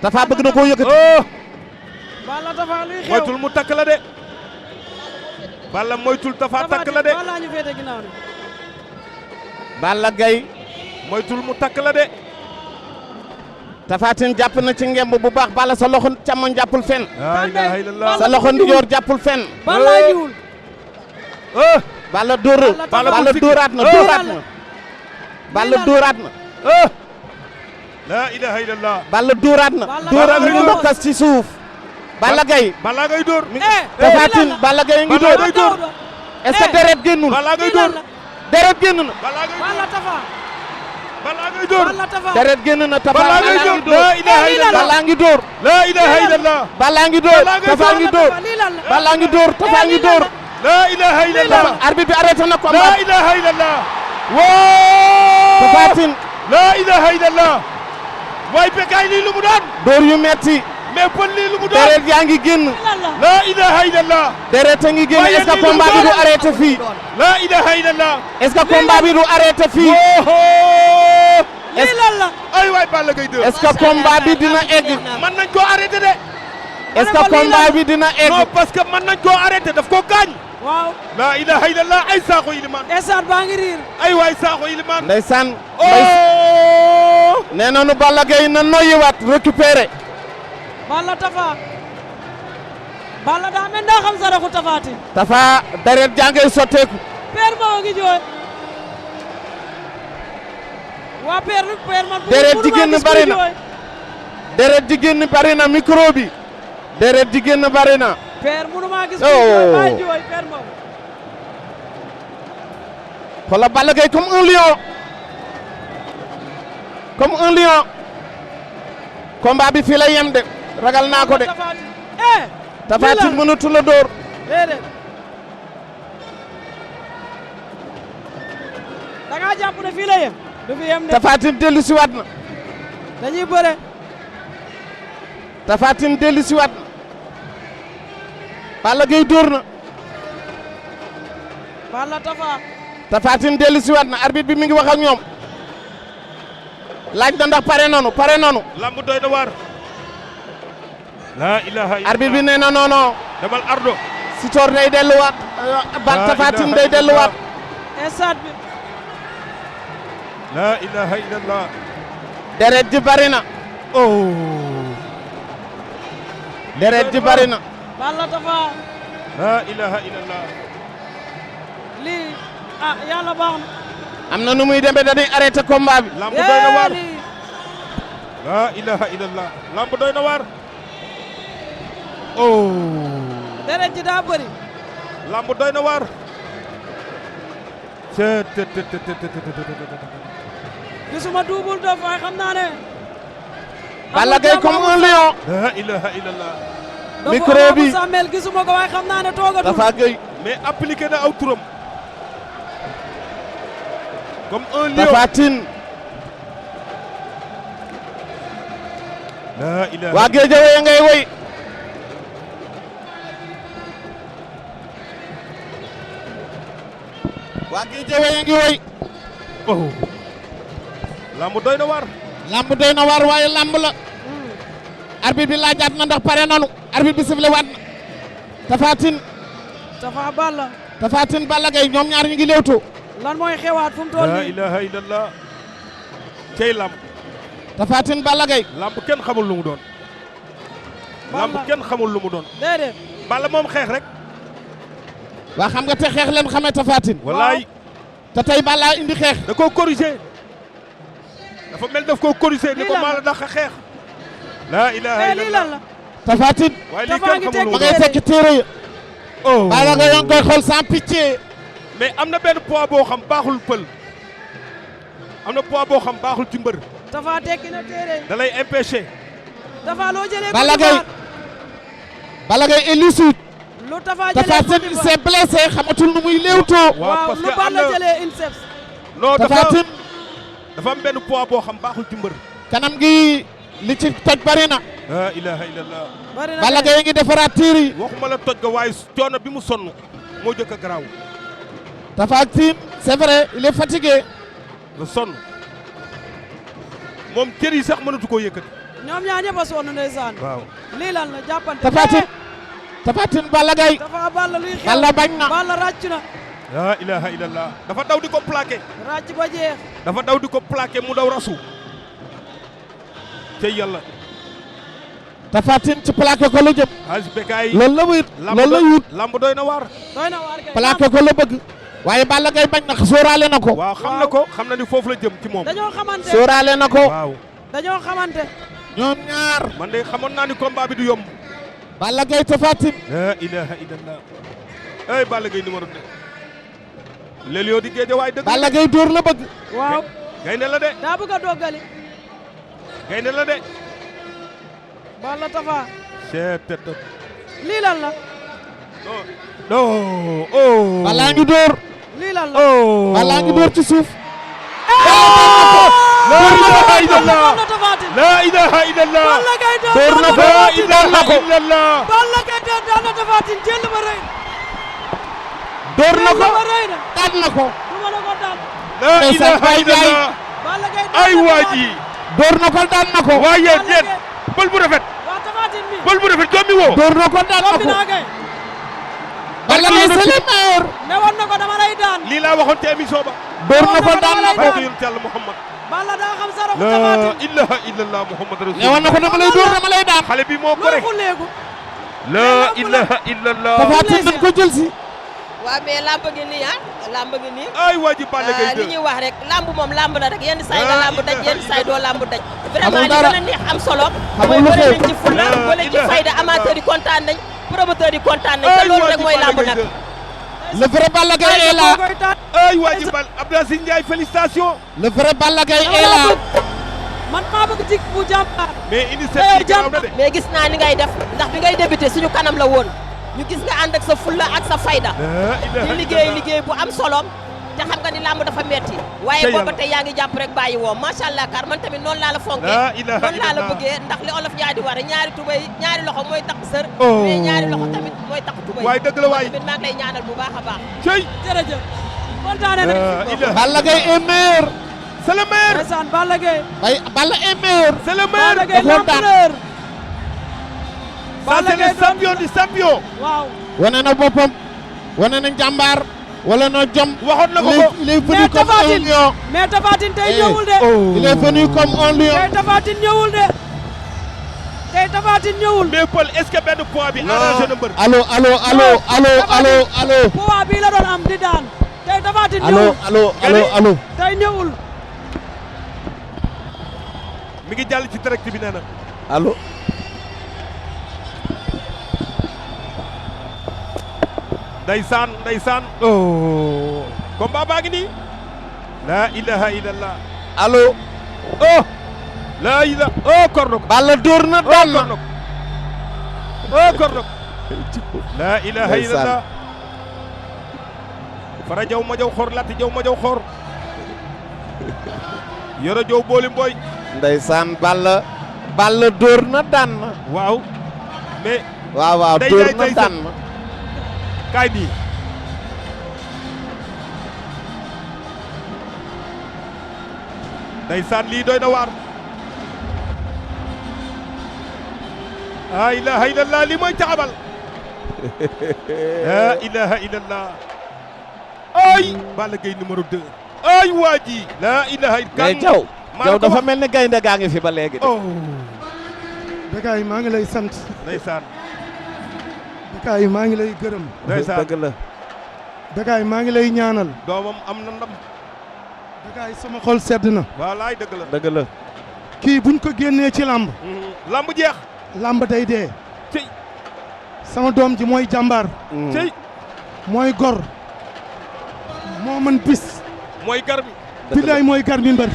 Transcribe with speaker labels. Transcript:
Speaker 1: Tapha bëgg na koo yëkkati.
Speaker 2: Balla Tapha luy xew
Speaker 3: moytul mu takk la de. Balla moytul Tapha takk la de.
Speaker 2: Balla ñu féete ginnaaw de.
Speaker 1: Balla Gaye
Speaker 3: moytul mu takk la de.
Speaker 1: Tapha Tine jàpp na ci ngemb bu baax Balla sa loxo càmmoñ jàppul fenn.
Speaker 3: laa ilaaha illallah.
Speaker 1: sa loxo ndijoor jàppul fenn.
Speaker 2: Balla ñuul.
Speaker 1: Balla dóor. Balla dóoraat na dóoraat na. Balla dóoraat na.
Speaker 3: laa ilaaha illallah.
Speaker 1: Balla dóoraat na. dóoraat na mbokkas ci suuf. Balla Gaye.
Speaker 3: Balla ngay dóor.
Speaker 1: Tapha Tine Balla Gaye ngi dóor. est-ce que deret génnul.
Speaker 3: Balla ngay dóor.
Speaker 1: deret génn na.
Speaker 2: Balla Tapha.
Speaker 3: Balla ngay dóor.
Speaker 2: Balla Tapha.
Speaker 1: deret génn na Tapha.
Speaker 3: Balla ngay dóor. laa ilaaha illallah.
Speaker 1: Balla ngi dóor.
Speaker 3: laa ilaaha illallah.
Speaker 1: Balla ngi dóor. Tapha ngi dóor. Balla ngi dóor. Tapha ngi dóor.
Speaker 3: laa ilaaha illallah.
Speaker 1: arbitre bi arrêté na combat.
Speaker 3: laa ilaaha illallah.
Speaker 1: Tapha Tine.
Speaker 3: laa ilaaha illallah. waay Bécaye lii lu mu doon.
Speaker 1: dóor yu metti.
Speaker 3: mais Pël lii lu mu doon.
Speaker 1: deret yaa ngi génn.
Speaker 3: laa ilaaha illallah.
Speaker 1: deret a ngi génn est-ce que combat bi du arrêté fii.
Speaker 3: laa ilaaha illallah.
Speaker 1: est-ce que combat bi du arrêté fii.
Speaker 2: lii lan la.
Speaker 3: ay waay Balla Gaye 2.
Speaker 1: est-ce que combat bi dina egg.
Speaker 3: mën nañ koo arrêté de.
Speaker 1: est-ce que combat bi dina egg.
Speaker 3: non parce que mën nañ koo arrêté daf koo gaañ.
Speaker 2: waaw.
Speaker 3: laa ilaaha illallah ay saako Ilimaan.
Speaker 2: Esat baa ngi riir.
Speaker 3: ay waay saako Ilimaan.
Speaker 1: ndeysaan.
Speaker 3: oh.
Speaker 1: nee nañu Balla Gaye na noyyiwaat récupéré.
Speaker 2: Balla Tapha. Balla daa mel daa xam saraxu Tapha Tine.
Speaker 1: Tapha deret jaa ngay sotteeku.
Speaker 2: Père Mbow ngi jooy. waa Père man.
Speaker 1: deret ji génn bari na. deret ji génn bari na micro bi. deret ji génn bari na.
Speaker 2: Père mënuma gis. oh maa jooy Père Mbow.
Speaker 1: xoolal Balla Gaye comme un lion. comme un lion. combat bi fii la yem de. ragal naa ko de. Tapha Tine mënatu la dóor.
Speaker 2: déedéet. da ngaa jàpp ne fii la yem. du fi yem de.
Speaker 1: Tapha Tine dellu si waat na.
Speaker 2: dañuy bëre.
Speaker 1: Tapha Tine dellu si waat na. Balla Gaye dóor na.
Speaker 2: Balla Tapha.
Speaker 1: Tapha Tine dellu si waat na arbitre bi mi ngi wax ak ñoom. laaj na ndax pare nanu pare nanu.
Speaker 3: lamb doy na waar. laa ilaaha illallah.
Speaker 1: arbitre bi nee na non non.
Speaker 3: demal Ardo.
Speaker 1: Sitor day delluwaat. Tapha Tine day delluwaat.
Speaker 2: esat bi.
Speaker 3: laa ilaaha illallah.
Speaker 1: deret ji bari na.
Speaker 3: oh.
Speaker 1: deret ji bari na.
Speaker 2: Balla Tapha.
Speaker 3: laa ilaaha illallah.
Speaker 2: lii yàlla baax na.
Speaker 1: am na nu muy demee dañuy arrêté combat bi.
Speaker 3: lamb doy na waar. laa ilaaha illallah. lamb doy na waar. oh.
Speaker 2: deret ji daa bëri.
Speaker 3: lamb doy na waar.
Speaker 2: gisuma Double Dof waaye xam naa ne.
Speaker 1: Balla Gaye comme un lion.
Speaker 3: laa ilaaha illallah.
Speaker 1: micro bi
Speaker 2: Samel gisuma ko waaye xam naa ne toogatul.
Speaker 1: Tapha Gaye.
Speaker 3: mais appliqué na aw turam. comme un lion.
Speaker 1: Tapha Tine.
Speaker 3: laa ilaaha.
Speaker 1: waa Guédiawaye ngay woy. waa Guédiawaye ngi woy.
Speaker 3: oh. lamb doy na waar.
Speaker 1: lamb doy na waar waaye lamb la. arbitre bi laajaat na ndax pare nanu. arbitre bi sifflé waat na. Tapha Tine.
Speaker 2: Tapha Balla.
Speaker 1: Tapha Tine Balla Gaye ñoom ñaar ñu ngi léewtoo.
Speaker 2: lan mooy xewaat fu mu toll
Speaker 3: laa
Speaker 2: nii.
Speaker 3: ilaaha illallah. cey lamb.
Speaker 1: Tapha Tine Balla Gaye.
Speaker 3: lamb kenn xamul lu mu doon. lamb kenn xamul lu mu doon.
Speaker 2: déedéet.
Speaker 3: Balla moom xeex rek.
Speaker 1: waa xam nga te xeex leen xamee Tapha Tine.
Speaker 3: wallaay.
Speaker 1: te tey Balla indi xeex.
Speaker 3: da koo corrigé. dafa mel daf koo corrigé ni ko maa la dàq xeex. laa ilaaha
Speaker 2: lii
Speaker 3: illallah.
Speaker 2: lan la.
Speaker 1: Tapha Tine.
Speaker 3: waaye lii
Speaker 2: Tapha
Speaker 3: kenn
Speaker 2: ngi
Speaker 3: xamul lu
Speaker 1: ma
Speaker 3: mu
Speaker 1: ngay
Speaker 3: doon.
Speaker 1: fekk téere ya.
Speaker 3: oh.
Speaker 1: Balla Gaye yaa ngi koy xool sans pitié.
Speaker 3: mais am na benn poids boo xam baaxul pël. am na poids boo xam baaxul ci mbër.
Speaker 2: Tapha tekki na téere.
Speaker 3: da lay empêché.
Speaker 2: Tapha loo jëlee.
Speaker 1: Balla Gaye. Balla Gaye est lucide.
Speaker 2: lu Tapha
Speaker 1: Tapha
Speaker 2: jëlee
Speaker 1: Tine s'est blessé xamatul nu muy léewtoo.
Speaker 3: waaw parce
Speaker 2: lu
Speaker 3: que am
Speaker 2: Balla
Speaker 3: na
Speaker 2: jëlee INSEPS.
Speaker 3: non
Speaker 1: Tapha Tine.
Speaker 3: dafa am benn poids boo xam baaxul ci mbër.
Speaker 1: kanam gi li ci toj bari na.
Speaker 3: laa ilaaha illallah.
Speaker 2: bari na
Speaker 1: Balla Gaye ngi defaraat tiir yi.
Speaker 3: waxuma la toj ga waaye coono bi mu sonn moo jëkk a garaaw.
Speaker 1: Tapha Tine c'est vrai il est fatigué.
Speaker 3: nga sonn moom cër yi sax mënatu koo yëkkati.
Speaker 2: ñoom ñaar ñëpp a sonn ndeysaan.
Speaker 3: waaw.
Speaker 2: lii lan la jàppante.
Speaker 1: Tapha Tine Balla Gaye.
Speaker 2: Tapha Balla luy xew.
Speaker 1: Balla bañ na.
Speaker 2: Balla ràcc na.
Speaker 3: la ilaha illallah. dafa daw di ko plaqué.
Speaker 2: ràcc ba jeex.
Speaker 3: dafa daw di ko plaqué mu daw rasu. cey yàlla.
Speaker 1: Tapha Tine ci plaqué ko la jëm.
Speaker 3: Aziz Bekaay.
Speaker 1: loolu la wut. loolu la wut.
Speaker 3: lamb doy na waar.
Speaker 2: doy na waar kay.
Speaker 1: plaqué ko la bëgg. waaye Balla Gaye bañ na sóoraale na ko.
Speaker 3: waaw xam na ko xam na ni foofu la jëm ci moom.
Speaker 2: dañoo xamante.
Speaker 1: sóoraale na ko.
Speaker 3: waaw.
Speaker 2: dañoo xamante.
Speaker 1: ñoom ñaar.
Speaker 3: man de xamoon naa ni combat bi du yomb.
Speaker 1: Balla Gaye Tapha Tine.
Speaker 3: la ilaha illallah. ay Balla Gaye numéro 2. léeg yoo di géej waay dëgg.
Speaker 1: Balla Gaye dóor la bëgg.
Speaker 2: waaw.
Speaker 3: gaynde la de.
Speaker 2: daa bëgg a doggali.
Speaker 3: gaynde la de.
Speaker 2: Balla Tapha.
Speaker 3: lii
Speaker 2: lan la.
Speaker 3: non oh.
Speaker 1: Balla ngi dóor.
Speaker 2: lii lan la.
Speaker 3: oh.
Speaker 1: Balla ngi dóor ci suuf.
Speaker 3: la ilaha illallah. la ilaha illallah.
Speaker 2: Balla Gaye
Speaker 1: dóor na ko.
Speaker 3: la ilaha illallah.
Speaker 2: Balla Gaye daan na Tapha Tine jël ba rëy.
Speaker 1: dóor na ko.
Speaker 2: ba rëy na.
Speaker 1: daan na ko.
Speaker 2: duma na ko daan.
Speaker 3: la ilaha illallah.
Speaker 2: Balla Gaye daan
Speaker 3: ay waa ji.
Speaker 1: dóor na ko daan na ko.
Speaker 3: waaye déet bël bu rafet.
Speaker 2: waa Tapha Tine mi.
Speaker 3: bël bu rafet jommi woo.
Speaker 1: dóor na ko daan na ko.
Speaker 2: naa kay.
Speaker 1: Balla Gaye c'est le meilleur.
Speaker 2: ne woon na ko dama lay daan.
Speaker 3: lii laa waxoon te émission ba.
Speaker 1: dóor na ko daan na ko.
Speaker 3: barke yonent Yàlla Muhammad.
Speaker 2: Balla daa xam saraxu
Speaker 3: la
Speaker 2: Tapha Tine.
Speaker 3: ilaha illallah Muhammad
Speaker 1: ne woon
Speaker 3: rasulullah.
Speaker 1: na ko dama lay dóor dama lay daan.
Speaker 3: xale bi moo
Speaker 2: loolu
Speaker 3: gore.
Speaker 2: xulleeku.
Speaker 3: la ilaha illallah.
Speaker 1: Tapha Tine nañ ko jël si.
Speaker 4: waaw mais lamb ngi nii lamb ngi nii.
Speaker 3: ay waa ji Balla Gaye
Speaker 4: li ñuy wax rek lamb moom lamb la rek yenn saa yi nga lamb daj yenn saa yi doo lamb daj. vraiment li
Speaker 1: dara.
Speaker 4: gën a neex am solo.
Speaker 1: Xamul
Speaker 4: mooy
Speaker 1: lu
Speaker 4: bëri
Speaker 1: xew.
Speaker 4: nañ ci fulla bëri ci fayda amateur yi kontaan nañ promoteur yi kontaan nañ te loolu rek mooy lamb nag.
Speaker 1: le vrai Balla Gaye est là.
Speaker 3: ay waa ji Balla Abdou Aziz Ndiaye félicitations.
Speaker 1: le vrai Balla Gaye est là.
Speaker 2: man maa bëgg ci bu jàmbaar.
Speaker 3: mais initiative garaaw na de.
Speaker 4: mais gis naa ni ngay def ndax bi ngay débuté suñu kanam la woon ñu gis nga ànd ak sa fulla ak sa fayda. di liggéey liggéey bu am solo te xam nga ni lamb dafa metti waaye booba tey yaa ngi jàpp rek bàyyi woo macha allah kar man tamit noonu laa la fonkee noonu laa la bëggee ndax li olof yaa di war ñaari tubay ñaari loxo mooy takk sër mais ñaari loxo tamit mooy takk tubay
Speaker 3: waay dëgg la waay
Speaker 4: tamit maa ngi lay ñaanal bu baax a baax
Speaker 3: cey
Speaker 2: jërëjëf kontaane nañ
Speaker 1: Balla Gaye est meilleur.
Speaker 3: c'est le meilleur.
Speaker 2: ndeysaan Balla Gaye
Speaker 1: ay Balla est meilleur.
Speaker 3: c'est le
Speaker 2: Balla
Speaker 3: meilleur.
Speaker 2: Gaye l'empereur
Speaker 3: ça c'est le champion du champion.
Speaker 2: waaw
Speaker 1: wane na boppam. wane na njàmbaar. wala na jom.
Speaker 3: waxoon na ko ko.
Speaker 1: il est venu comme un lion.
Speaker 2: mais Tapha Tine tey ñëwul de.
Speaker 1: il est venu comme un lion.
Speaker 2: tey Tapha Tine ñëwul de. tey Tapha Tine ñëwul.
Speaker 3: mais Paul est-ce que benn poids bi arrangé na mbër.
Speaker 1: allo.
Speaker 2: poids bii la doon am di daan. tey Tapha Tine
Speaker 1: allo
Speaker 2: ñëwul.
Speaker 1: allo.
Speaker 2: tey ñëwul.
Speaker 3: mi ngi jàll ci direct bi nee na.
Speaker 1: allo.
Speaker 3: ndeysaan ndeysaan. oh. combat baa ngi nii. la ilaha illallah.
Speaker 1: allo.
Speaker 3: oh. la ilaha. oh kornok.
Speaker 1: Balla dóor na daan na.
Speaker 3: kornok. oh kornok. la ilaha illallah. fara jaw ma jaw xor latti jaw ma jaw xor. yoro jaw booli mbooy.
Speaker 1: ndeysaan Balla dóor na daan na.
Speaker 3: waaw. mais.
Speaker 1: waaw
Speaker 3: day
Speaker 1: dóor
Speaker 3: day
Speaker 1: na
Speaker 3: day
Speaker 1: daan na.
Speaker 3: kaay nii. ndeysaan lii doy na waar. la ilaha illallah lii mooy caxabal. la ilaha illallah. ay Balla Gaye numéro 2. ay waa ji. la ilaha illallah.
Speaker 1: mais Jaw dafa mel ni gaynde gaa ngi fi ba léegi.
Speaker 3: oh.
Speaker 5: Bécaye maa ngi lay sant.
Speaker 3: ndeysaan.
Speaker 5: Bécaye maa ngi lay gërëm.
Speaker 3: ndeysaan
Speaker 1: dëgg la.
Speaker 5: Bécaye maa ngi lay ñaanal.
Speaker 3: doomam am na ndam.
Speaker 5: Bécaye sama xol sedd na.
Speaker 3: wallaay dëgg la.
Speaker 1: dëgg la.
Speaker 5: kii buñ ko génnee ci làmb.
Speaker 3: lamb jeex.
Speaker 5: làmb day dee.
Speaker 3: cey.
Speaker 5: sama doom ji mooy jàmbaar.
Speaker 3: cey.
Speaker 5: mooy gor. moo mën bis.
Speaker 3: mooy gar bi.
Speaker 5: billaay mooy gar mi mbër.